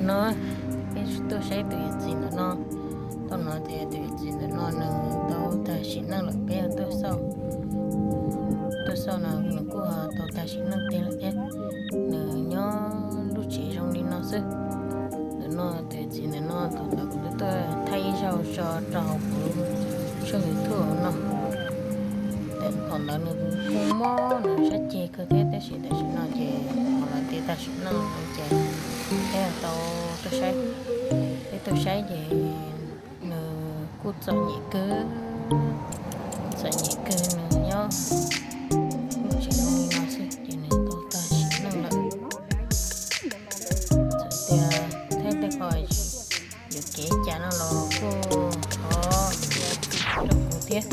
No peb tuaj saib tus yawm txiv ntawm no, tau hnov tias tus yawm txiv ntawm no nws tau tag sim neej lawm, peb tuaj xauj, tuaj xauj no nws kuj ho tau tag sim neej tiag lawm thiab. Nws nyob lub tsev zoo li no xwb. Ntawm no tus yawm txiv ntawm no thaum ntawd kuv twb tuaj thaij ib zaug tso rau hauv kuv tshooj YouTube no. Thaum ntawd nws kuj mob nws sab ceg kawg thiab, tab sis tam sim no ces ho los tias tag sim neej no ces peb tau tuaj saib, peb tuaj saib ces nws kuj txom nyem kawg, txom nyem kawg, nws nyob lub tsev zoo li no xwb ces nws tau tag sim neej lawm. Txawm tias thaij tej qho yuam kev cas no los kuj thov rau kuv thiab.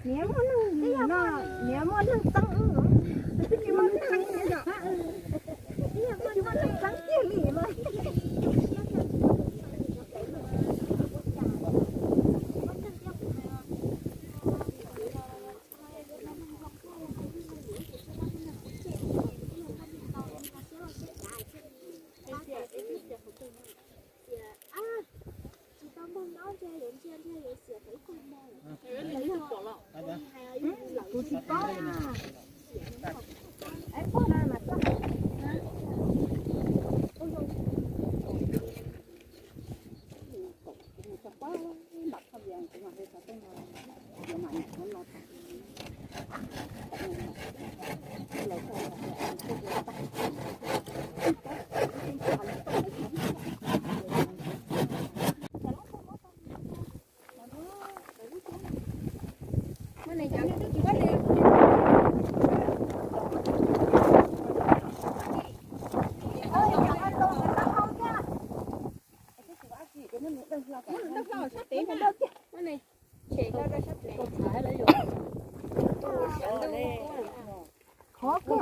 Niam muaj neeg no, niam muaj neeg txeeb, tsis muaj neeg txeeb tiag li no. Kuv tsis paub. Qhov ko,